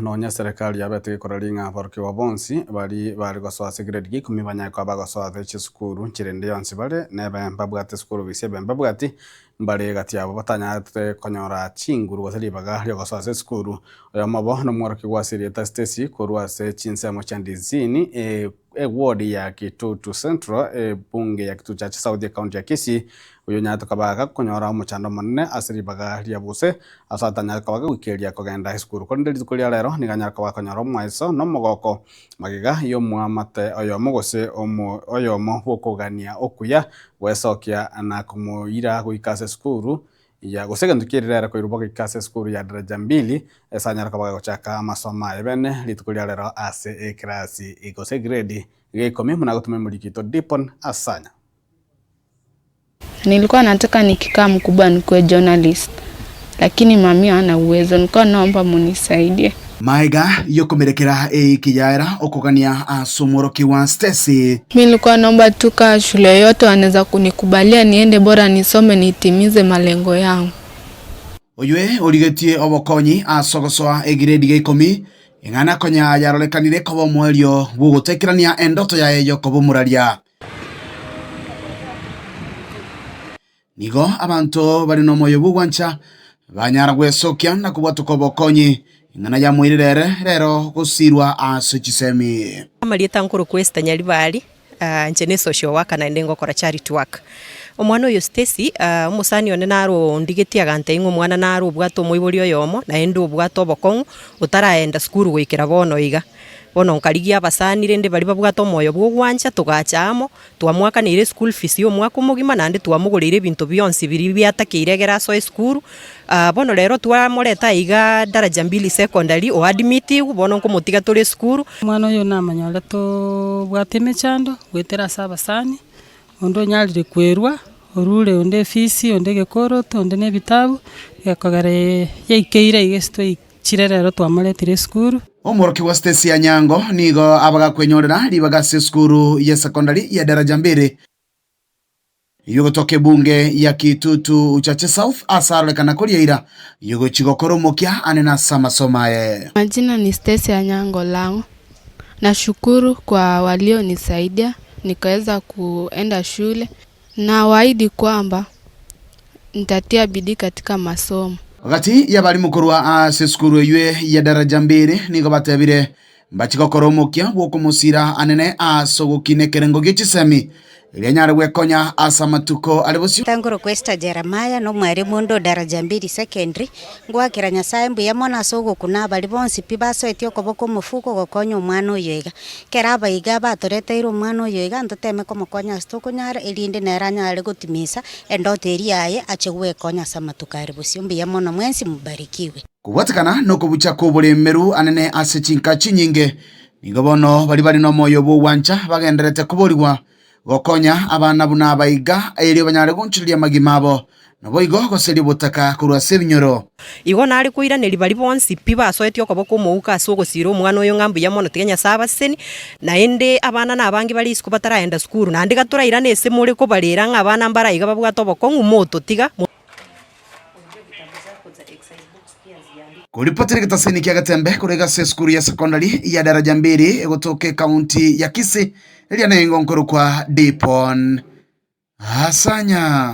Nonya eserekari yabete gekora ring'a aborokigwa bonsi baria bare gosoa ase grade gia ikomi banyare koba bagosoa ase chisukuru chirende yonsi bare nebe mbabwate esukuru gose ebe mbabwati mbare egati yabo batanyarete konyora chinguru gose ribaga riogosoa ase esukuru. Oyomo obo nomworokigwa ase erieta Stacy korwa ase chinsemo chia Ndizini eward ya Kitutu Central ebunge ya Kitutu Chache South ecounty ya Kisii oyio onyarete koba gakonyora omochando omonene ase ribaga ria buse Ase atanyare koba goikeria kogenda esukuru, korende rituko ria rero nigo anyare koba akonyora omoeso na omogoko magega y'omoamate oyomo gose oyomo bw'okogania okuya gwesokia na komoira goika ase esukuru ya gose egento kiairire ere koirwa goika ase esukuru ya daraja mbili ase anyare koba gagochaka amasomo aye bene rituko ria rero ase ekerasi gose egrade ya ikomi buna agotoma emoriki oito Dipon Asanya. Nilikuwa nataka nikikaa mkubwa nikuwe journalist lakini mami hana uwezo nilikuwa naomba munisaidie. Maega y'okomerekera eiki yaera okogania ase omworokigwa Stacy. Mi nilikuwa naomba tu kaa shule yoyote wanaweza kunikubalia niende bora nisome nitimize malengo yangu. Oywe origetie obokonyi ase ogosoa egiredi gia ikomi, eng'ana konya yarorekanire koba omoerio bw'ogotekerania endoto yaye y'okoba omoraria. Nigo abanto bare nomoyo bw'ogwancha banyara gwesokia na kobwatoka obokonyi, ing'ana yamoirire ere rero gosirwa ase chisemi. Amarieta nkorokwa Esther Nyaribari, inche ne social worker naende ngokora charity work. Omwana oyo Stacy, omosani one naro ondigetie agantebia ng'a omwana naro obwate omoibori oyomo, naende obwate obokong'u, otaraenda sukuru goikera bono iga. Bono nkarigia abasani rende baria babwate omoyo bw'ogwancha, togacha amo, twamoakaneire eschool fees ya omwaka omogima naende twamogoreire ebinto bionsi biria biatakeire egere asoe esukuru. Bono rero twamoreta aiga daraja mbili secondary oadmitigwe, bono nkomotiga tore esukuru. Omwana oyo namonyorete obwate emechando goetera ase abasani, onde onyarire kwerwa, orure onde efisi, onde egekoroto, onde na ebitabu, gekogera yaikeire iga ase twaikire. Chire rero twamoretire esukuru. Omworokigwa Stacy Anyango nigo abagakwenyorera ribaga ase esukuru ye secondary ya Daraja Mbili yogotoka ebunge ya Kitutu Uchache South ase arorekana koria eira yogochia gokora omokia anene ase amasomo aye. Majina ni Stacy Anyango Lang'o. Nashukuru kwa walionisaidia nikaweza kuenda shule. Nawaahidi kwamba nitatia bidii katika masomo. Gati y'abalimu korwa ase esukuru eyio ya daraja mbili nigo batebire mbachie gokora omokia bw'okomosira anene ase ogokina ekerengo gie chisemi, erio anyare gwekonya ase amatuko are bosio. Nkorokwa Esther Jeremiah, na omwalimu onde o Daraja Mbili Secondary. Ngoakera Nyasae mbuya mono ase ogokuna abaria bonsi pi basoetie okoboko omofuko gokonya omwana oyo iga. Ekero abaiga batoreteire omwana oyo iga, ntoteme komokonya ase tokonyara, erinde nere anyare gotimisa endoto eria yaye ache gwekonya ase amatuko are bosio. Mbuya mono mwensi, mobarikiwe. Kobwatekana nokobucha kw'oboremeru anene ase chinka chinyinge, nigo bono baria bare nomoyo bw'ogwancha bagendererete koborigwa Gokonya abana buna aba iga, erio banyare gonchoreria amagima abo, naboigo goseria obotaka korwa ase ebinyoro. Igo nare koiraneria baria bonsi pi basoetie okoboko omouko ase ogosiira omwana oyo ng'a mbuya mono, tiga Nyasae abasesenie, naende abana nabange bare isiko bataraenda sukuru, naende iga torairane ase more kobarera ng'a abana mbare aiga babwate obokong'u, mototiga. Koripotera egetaseni kia Getembe korwa iga ase esukuru ya secondary ya Daraja Mbili egotoka ekaunti ya Kisii eria nengo nkorokwa Dipon Asanya.